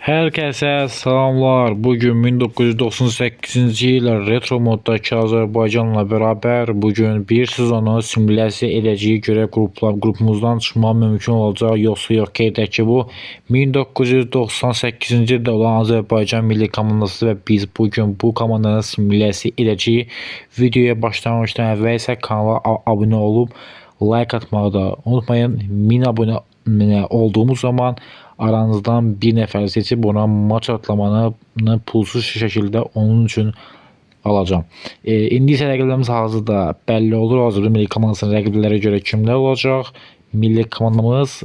Herkese salamlar. Bugün 1998-ci il retro moddakı Azərbaycanla beraber bugün bir sezonu simulyasiya edəcəyik. Görə qrupumuzdan çıxmaq mümkün olacaq, yoxsa yox. Qeyd edək ki, bu 1998-ci ildə olan Azərbaycan milli komandası və biz bugün bu komandanı simulyasiya edəcəyik. Videoya başlamamışdan əvvəl isə kanala abunə olub like atmağı da unutmayın. 1000 abunə olduğumuz zaman aranızdan bir nəfər seçib ona maç atlamanı pulsuz şəkildə onun üçün alacağam. İndi isə rəqiblərimiz hazırda bəlli olur. Azərbaycan milli komandasının rəqiblərə görə kimlər olacaq? Milli komandamız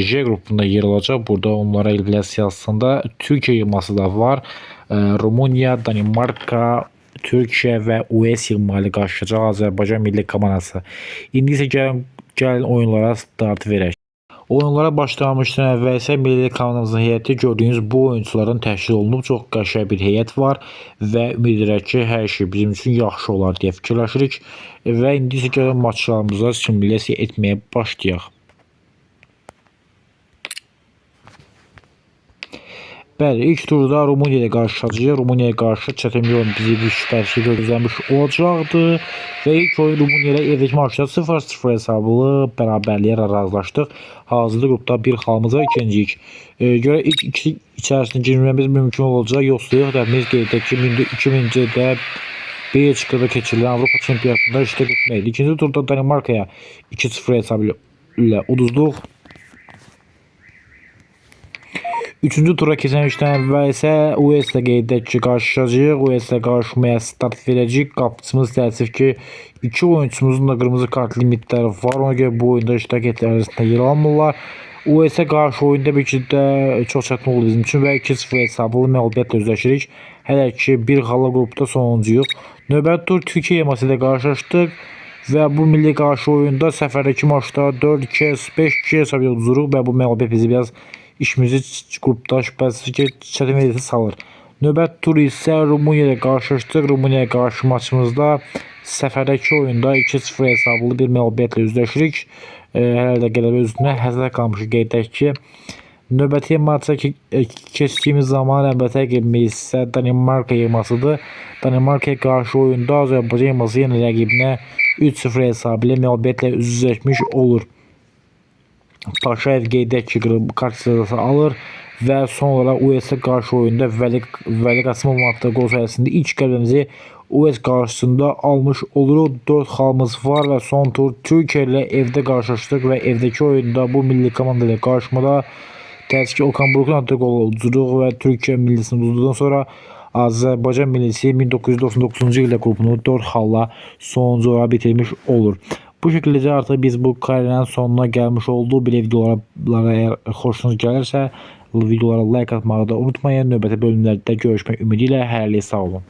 J qrupunda yer alacaq. Burada onlara rəqiblər siyahısında Türkiyə yığması da var. Rumıniya, Danimarka, Türkiyə və US yığma ilə qarşılaşacaq Azərbaycan milli komandası. İndi isə gəlin oyunlara start verək. Oyunlara başlamışdan əvvəl isə milli komandamızın heyəti gördüyünüz bu oyunçulardan təşkil olunub. Çox qəşəng bir heyət var və ümid edirək ki, hər şey bizim üçün yaxşı olar deyə fikirləşirik. Və indi isə gəlin maçlarımıza simulyasiya etməyə başlayaq. Bəli, ilk turda Rumıniya ilə qarşılaşacağıq. Rumuniyaya qarşı çətin bir oyun bizi bir şübhəsiz gözləmiş olacaqdı. Və ilk oyun Rumıniya ilə evdəki maçda 0-0 hesablı bərabərliyə razılaşdıq. Hazırda qrupda bir xalımız var, ikinciyik. Görə ilk ikisi içərisində girməmiz mümkün olacaq. Yoxsa yox, hədəfimiz qeyd edək ki, 2000-ci ildə Belçikada keçirilən Avropa çempionatında iştirak etməkdir. İkinci turda Danimarkaya 2-0 hesabı ilə uduzduq. Üçüncü tura keçənlikdən əvvəl isə US-ilə qeyd edək ki, qarşılaşacağıq. US-ilə qarşılaşmaya start verəcəyik. Qapıçımız təəssüf ki, iki oyunçumuzun da qırmızı kart limitləri var. Ona görə bu oyunda iştirak etmək arasında yer almırlar. US-ə qarşı oyunda bir ki də çox çətin oldu bizim üçün və 2-0 hesablı məğlubiyyətlə üzləşirik. Hələ ki bir xalla qrupda sonuncuyuq. Növbəti tur Türkiyə yığması ilə qarşılaşdıq. Və bu milli qarşı oyunda səfərdəki maçda 4-2, 5-2 hesabı uduzuruq və bu məğlubiyyət bizi biraz işimizi qrupda şübhəsiz ki, çətin vəziyyətə salır. Növbəti tur isə Rumıniya ilə qarşılaşdıq. Rumuniyaya qarşı maçımızda səfərdəki oyunda 2-0 hesablı bir məğlubiyyətlə üzləşirik. Hələ də qələbə üzrə həsrət qalmışıq, qeyd edək ki. Növbəti maça keçdiyimiz zaman növbəti rəqibimiz isə Danimarka yığmasıdır. Danimarkaya qarşı oyunda Azərbaycan yığması yenə rəqibinə 3-0 hesabı ilə məğlubiyyətlə üzləşmiş olur. Paşayev qeyd edək ki, kart cəzası alır və son olaraq US-ə qarşı oyunda Vəli Qasımov atdığı qol sayəsində ilk qələbəmizi US qarşısında almış oluruq. 4 xalımız var və son tur Türkiyə ilə evdə qarşılaşdıq və evdəki oyunda bu milli komanda ilə qarşılaşmada təəssüf ki, Okan Buruk'un atdığı qolu uduzuruq və Türkiyə millisini uduzduqdan sonra Azərbaycan millisi 1999-cu ildə qrupunu 4 xalla sonuncu olaraq bitirmiş olur. Bu şəkildə artıq biz bu karyerin sonuna gəlmiş olduq. Belə videolara əgər xoşunuz gəlirsə, videolara like atmağı da unutmayın. Növbəti bölümlərdə görüşmək ümidi ilə hələlik sağ olun.